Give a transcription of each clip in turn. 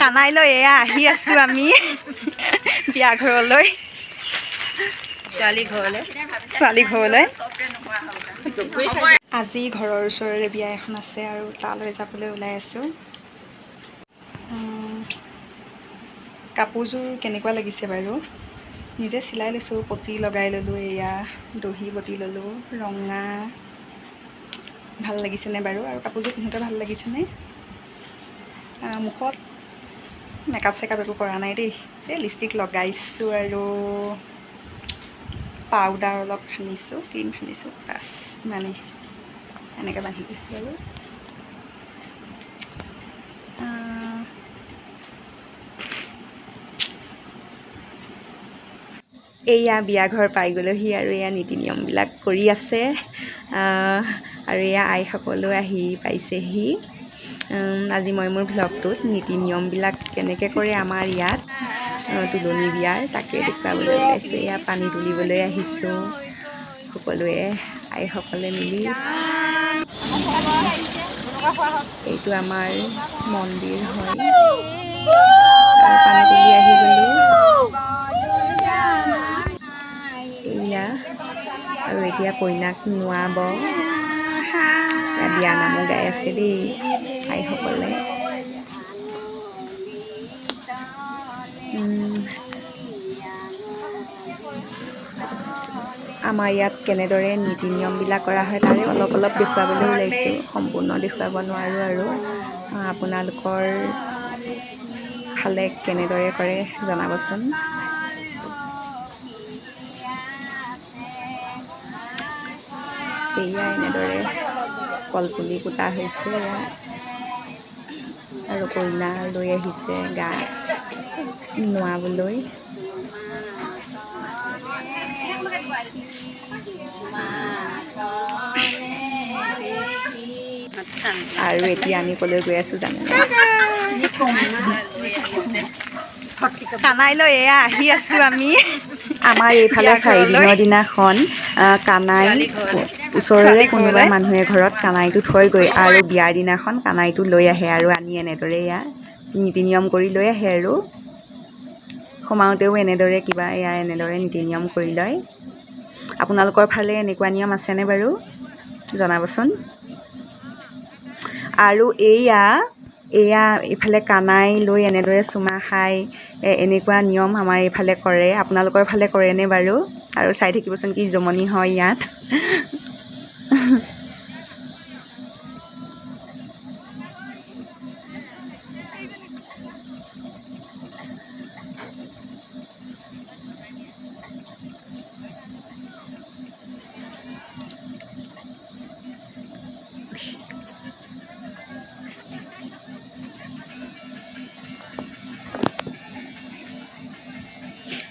কানাইলৈ এয়া আহি আছোঁ আমি বিয়া ঘৰলৈ, ছোৱালী ঘৰলৈ। আজি ঘৰৰ ওচৰৰে বিয়া এখন আছে আৰু তালৈ যাবলৈ ওলাই আছোঁ। কাপোৰযোৰ কেনেকুৱা লাগিছে বাৰু? নিজে চিলাই লৈছোঁ, পতি লগাই ল'লোঁ, এয়া দহি বটি ল'লোঁ ৰঙা। ভাল লাগিছেনে বাৰু? আৰু কাপোৰযোৰ পিন্ধোতে ভাল লাগিছেনে? মুখত মেকআপ চেকআপ একো কৰা নাই দেই, এই লিপষ্টিক লগাইছোঁ আৰু পাউডাৰ অলপ সানিছোঁ, ক্ৰীম সানিছোঁ, বাছ ইমানেই। এনেকৈ বান্ধি লৈছোঁ আৰু। এয়া বিয়া ঘৰ পাই গ'লোহি আৰু এয়া নীতি নিয়মবিলাক কৰি আছে। আৰু এয়া আইসকলো আহি পাইছেহি। আজি মই মোৰ ভ্লগটোত নীতি নিয়মবিলাক কেনেকৈ কৰে আমাৰ ইয়াত তুলনি বিয়াৰ তাকে দেখুৱাবলৈ ওলাইছোঁ। এয়া পানী তুলিবলৈ আহিছোঁ সকলোৱে, আইসকলে মিলি। এইটো আমাৰ মন্দিৰ হয়। আৰু পানী তুলি আহি গ'লোঁ এয়া। আৰু এতিয়া কইনাক নোৱাব, বিয়া নামো গাই আছে দেই আইসকলে। আমাৰ ইয়াত কেনেদৰে নীতি নিয়মবিলাক কৰা হয় তাৰে অলপ অলপ দেখুৱাবলৈ ওলাইছোঁ, সম্পূৰ্ণ দেখুৱাব নোৱাৰোঁ আৰু। আপোনালোকৰ ফালে কেনেদৰে কৰে জনাবচোন। এয়া এনেদৰে কলপুলি পোতা হৈছে এয়া, আৰু কইনা লৈ আহিছে গা নোৱাবলৈ। আৰু এতিয়া আমি ক'লৈ গৈ আছোঁ জানেনে? কানাইলৈ এয়া আহি আছোঁ আমি। আমাৰ এইফালে চাৰিদিনৰ দিনাখন কানাই ওচৰৰে কোনোবা মানুহে ঘৰত কানাইটো থয়গৈ আৰু বিয়াৰ দিনাখন কানাইটো লৈ আহে আৰু আনি এনেদৰে এয়া নীতি নিয়ম কৰি লৈ আহে। আৰু সোমাওঁতেও এনেদৰে কিবা এয়া এনেদৰে নীতি নিয়ম কৰি লয়। আপোনালোকৰ ফালে এনেকুৱা নিয়ম আছেনে বাৰু জনাবচোন। আৰু এয়া এয়া এইফালে কানাই লৈ এনেদৰে চুমা খাই এনেকুৱা নিয়ম আমাৰ এইফালে কৰে। আপোনালোকৰ ফালে কৰেনে বাৰু? আৰু চাই থাকিবচোন কি জমনি হয় ইয়াত।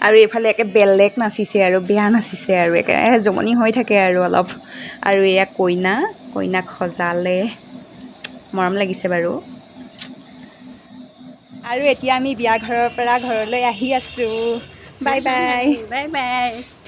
আৰু এইফালে একে বেলেগ নাচিছে আৰু বেয়া নাচিছে আৰু একে জমনি হৈ থাকে আৰু অলপ। আৰু এয়া কইনা, কইনাক সজালে, মৰম লাগিছে বাৰু। আৰু এতিয়া আমি বিয়া ঘৰৰ পৰা ঘৰলৈ আহি আছোঁ। Bye bye. Bye bye.